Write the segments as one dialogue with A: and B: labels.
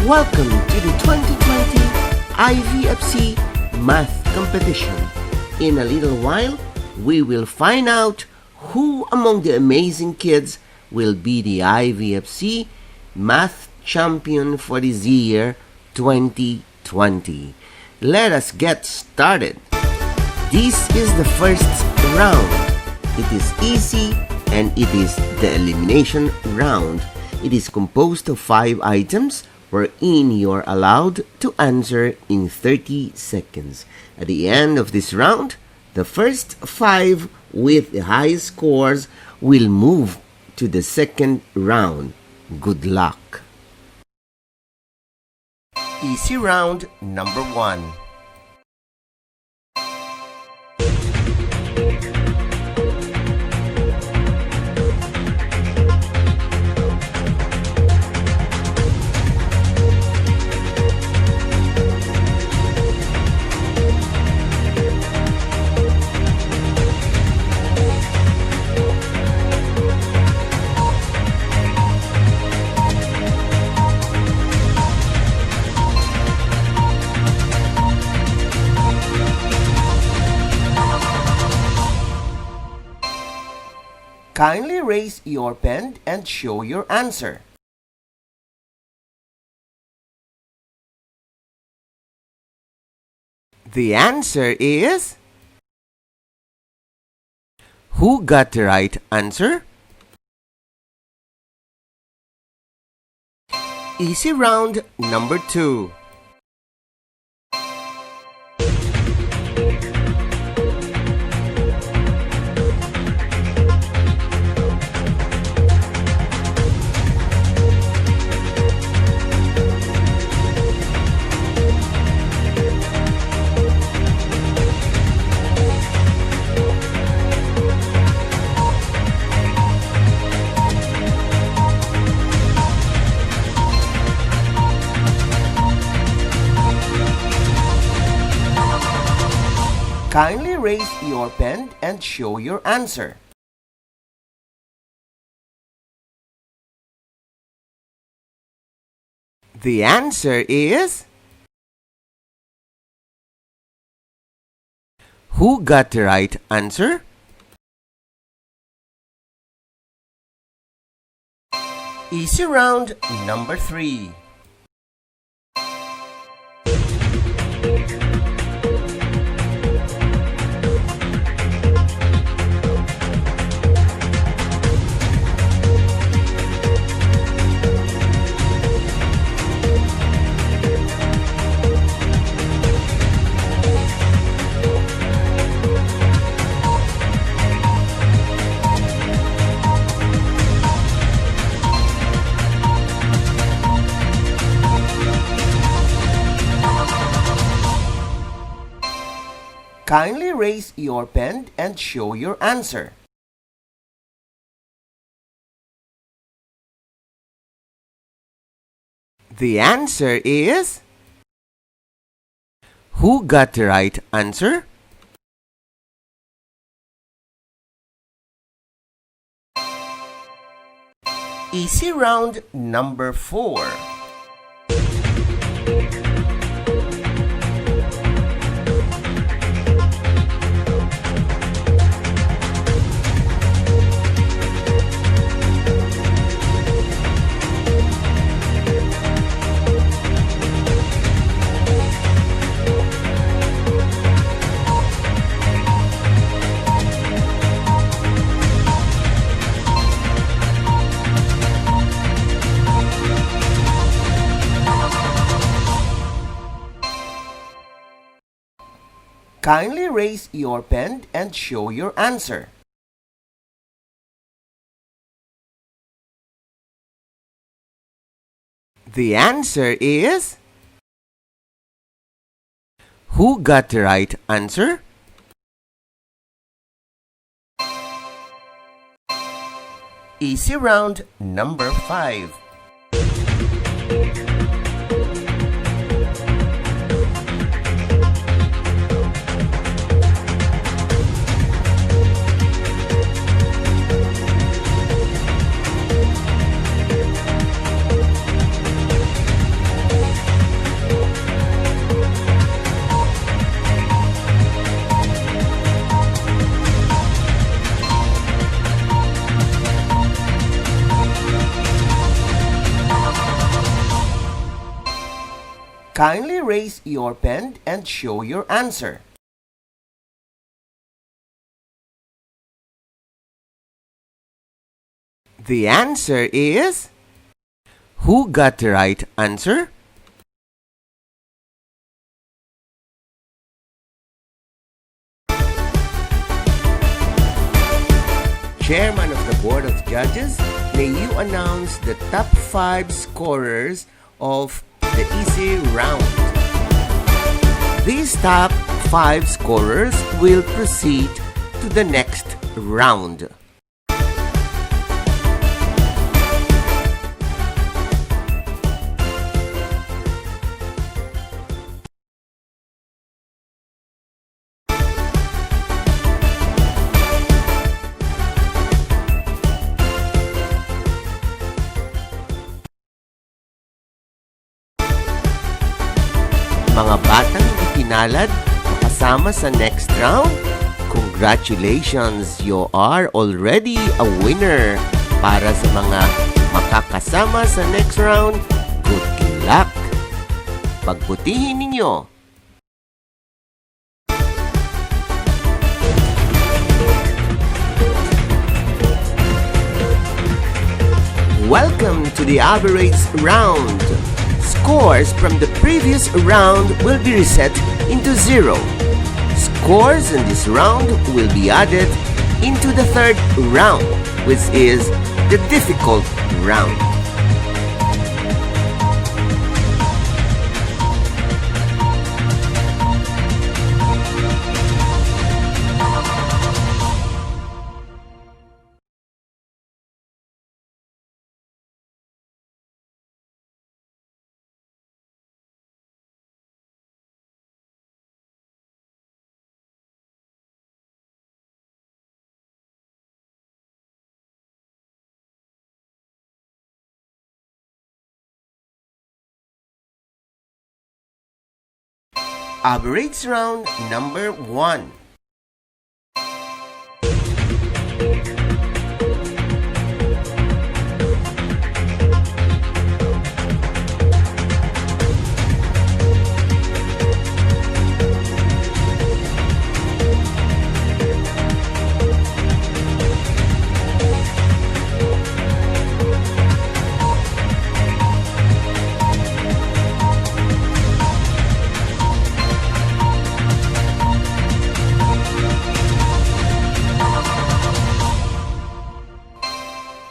A: Welcome to the 2020 IVFC Math Competition. In a little while, we will find out who among the amazing kids will be the IVFC Math Champion for this year 2020. Let us get started. This is the first round. It is easy and it is the elimination round. It is composed of 5 items wherein you are allowed to answer in 30 seconds. At the end of this round, the first 5 with the highest scores will move to the second round. Good luck. Easy round number 1. Kindly raise your pen and show your answer. The answer is... Who got the right answer? Easy round number 2. Kindly raise your pen and show your answer. The answer is... Who got the right answer? Easy round number 3. Kindly raise your pen and show your answer. The answer is... Who got the right answer? Easy round number 4. Kindly raise your pen and show your answer. The answer is... Who got the right answer? Easy round number 5. Kindly raise your pen and show your answer. The answer is... Who got the right answer? Chairman of the Board of Judges, may you announce the top 5 scorers of the easy round. These top 5 scorers will proceed to the next round. Mga batang ipinalad makasama sa next round, congratulations! You are already a winner. Para sa mga makakasama sa next round, good luck! Pagbutihin ninyo! Welcome to the average round. Scores from the previous round will be reset into 0. Scores in this round will be added into the third round, which is the difficult round. Average round number 1.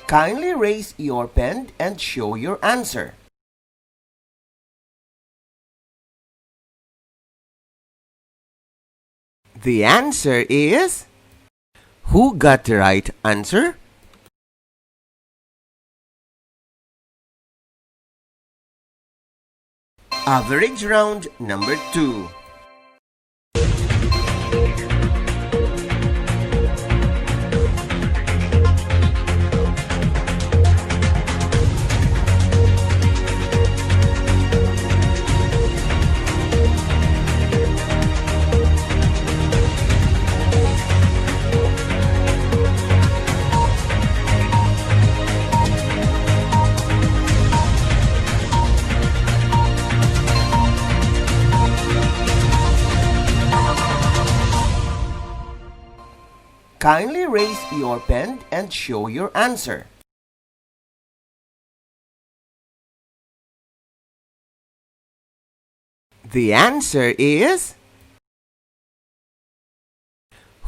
A: Kindly raise your pen and show your answer. The answer is... Who got the right answer? Average round number 2. Kindly raise your pen and show your answer. The answer is...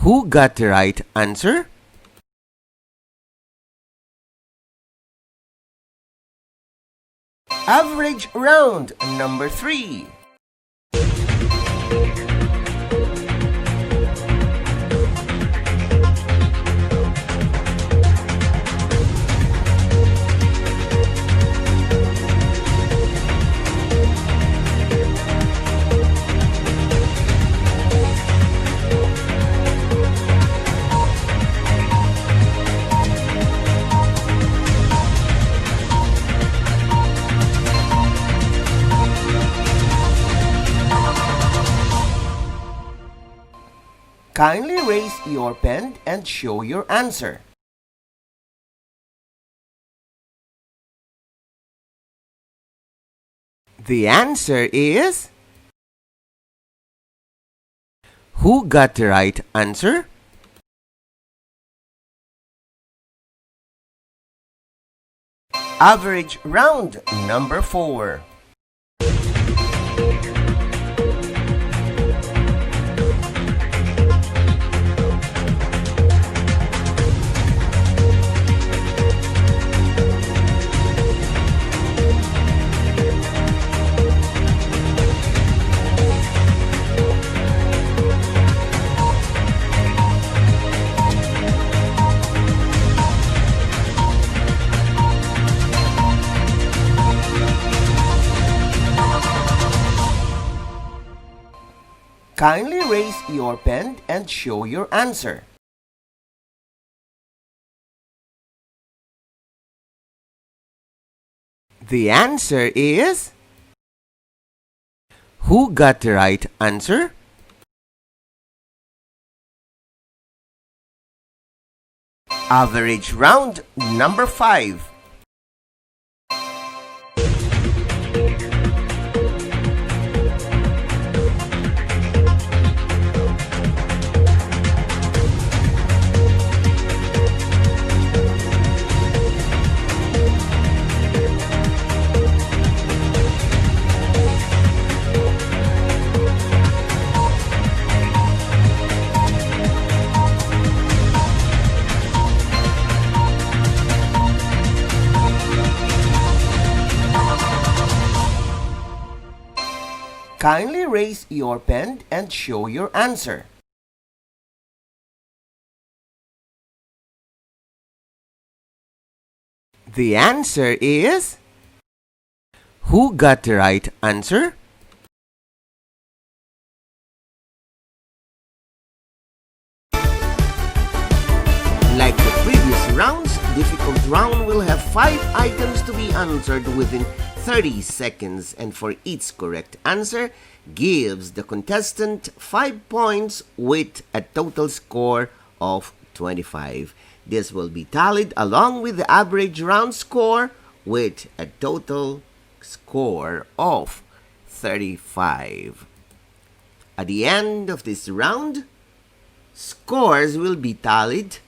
A: Who got the right answer? Average round number 3. Kindly raise your pen and show your answer. The answer is... Who got the right answer? Average round number 4. Kindly raise your pen and show your answer. The answer is... Who got the right answer? Average round number 5. Kindly raise your pen and show your answer. The answer is... Who got the right answer? Like the previous rounds, difficult round will have 5 items to be answered within 30 seconds, and for each correct answer gives the contestant 5 points with a total score of 25. This will be tallied along with the average round score with a total score of 35. At the end of this round, scores will be tallied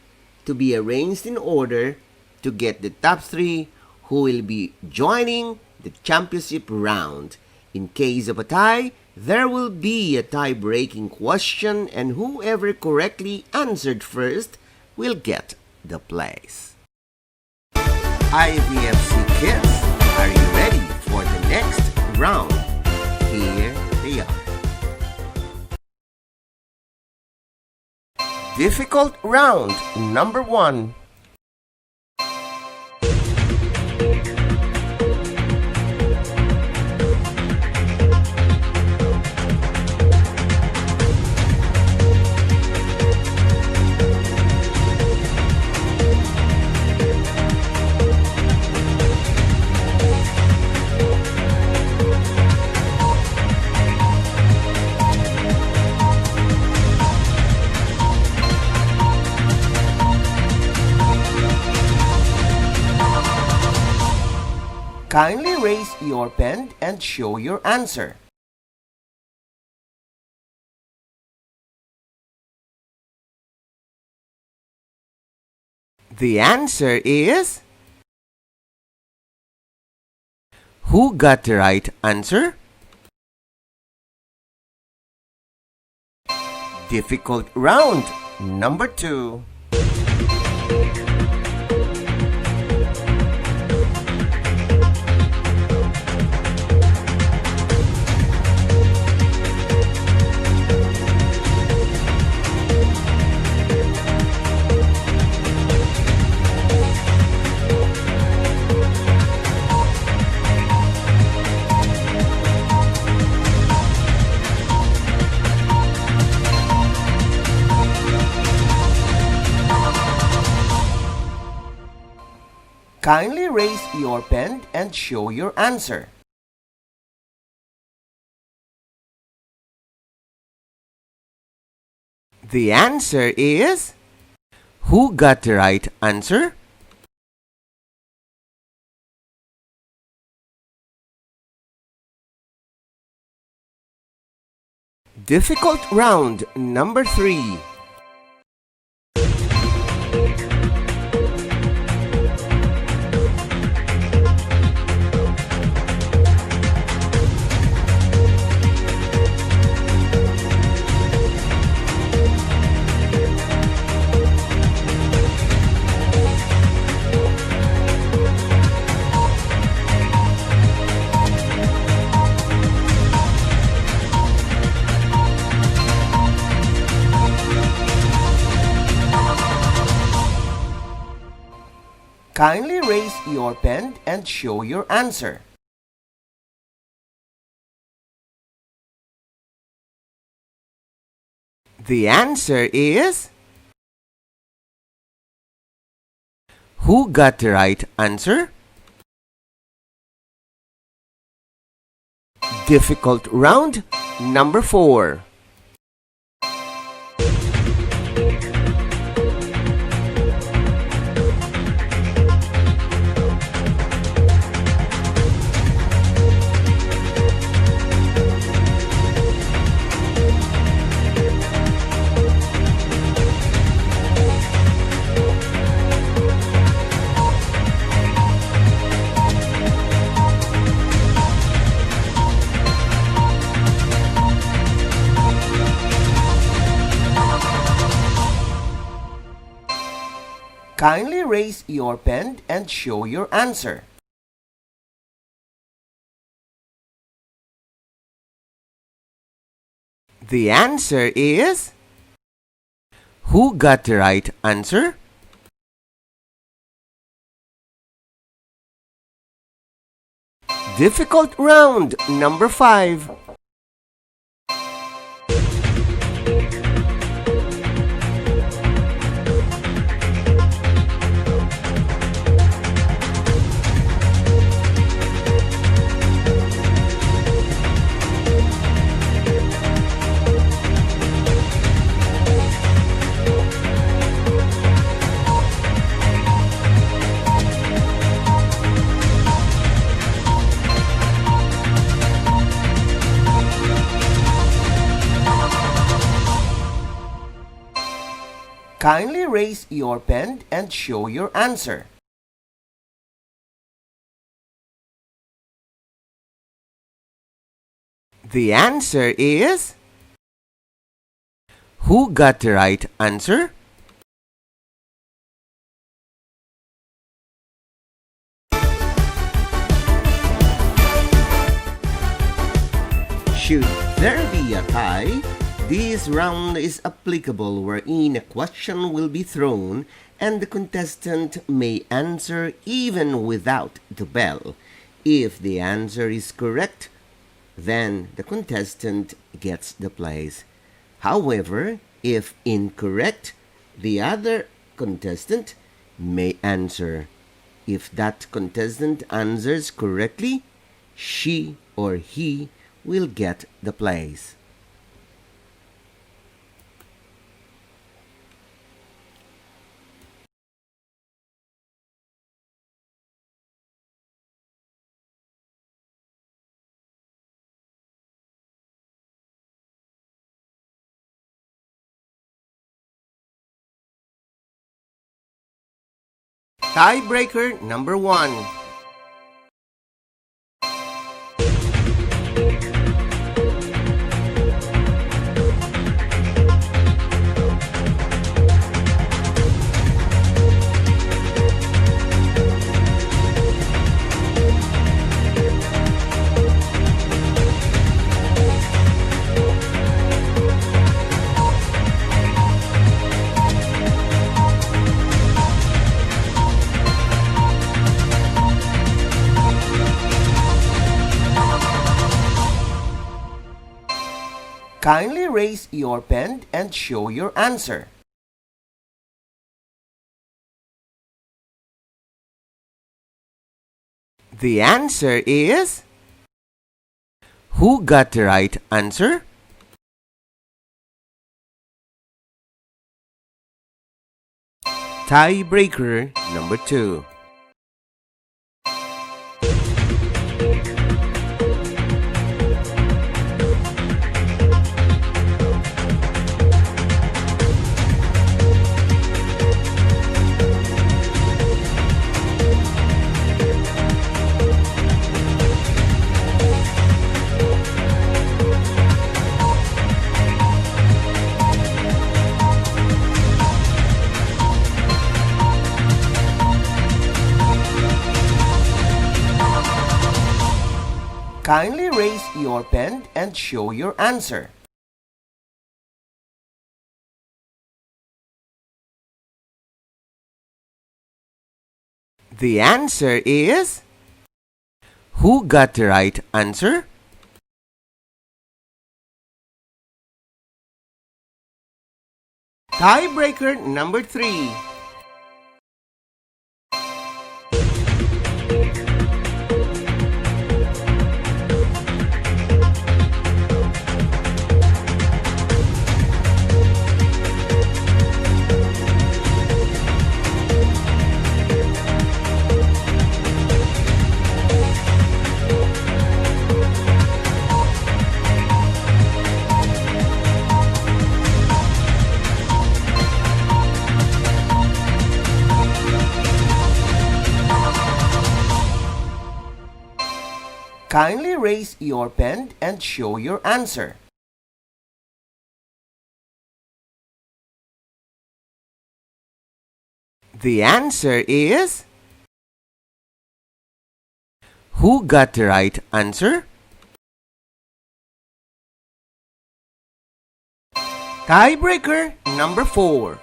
A: to be arranged in order to get the top 3 who will be joining the championship round. In case of a tie, there will be a tie-breaking question, and whoever correctly answered first will get the place. IVFC kids, are you ready for the next round? Here they are. Difficult round number 1. Kindly raise your pen and show your answer. The answer is... Who got the right answer? Difficult round number 2. Kindly raise your pen and show your answer. The answer is... Who got the right answer? Difficult round number 3. Kindly raise your pen and show your answer. The answer is... Who got the right answer? Difficult round number 4. Kindly raise your pen and show your answer. The answer is... Who got the right answer? Difficult round number 5. Kindly raise your pen and show your answer. The answer is... Who got the right answer? Should there be a tie, this round is applicable wherein a question will be thrown and the contestant may answer even without the bell. If the answer is correct, then the contestant gets the place. However, if incorrect, the other contestant may answer. If that contestant answers correctly, she or he will get the place. Tiebreaker number 1. Kindly raise your pen and show your answer. The answer is... Who got the right answer? Tiebreaker number 2. Kindly raise your pen and show your answer. The answer is... Who got the right answer? Tiebreaker number 3. Kindly raise your pen and show your answer. The answer is... Who got the right answer? Tiebreaker number 4.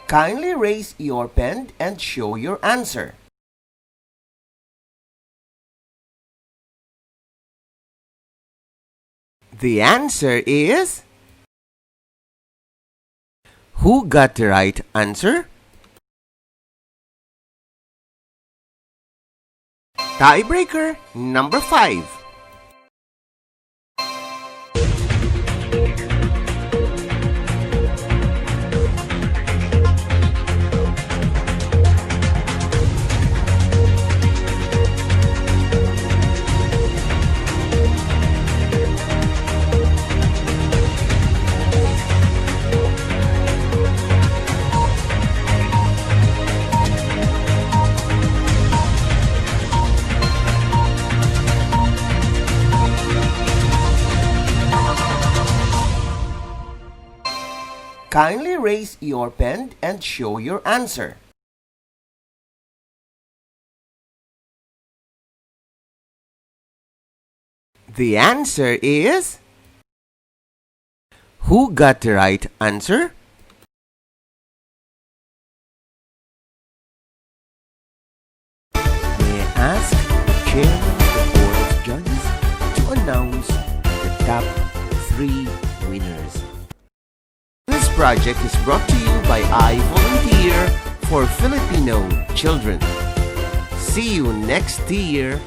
A: Kindly raise your pen and show your answer. The answer is... Who got the right answer? Tiebreaker number 5. Kindly raise your pen and show your answer. The answer is... Who got the right answer? May I ask the chairman of the Board of Judges to announce the top 3 winners. This project is brought to you by I Volunteer for Filipino Children. See you next year.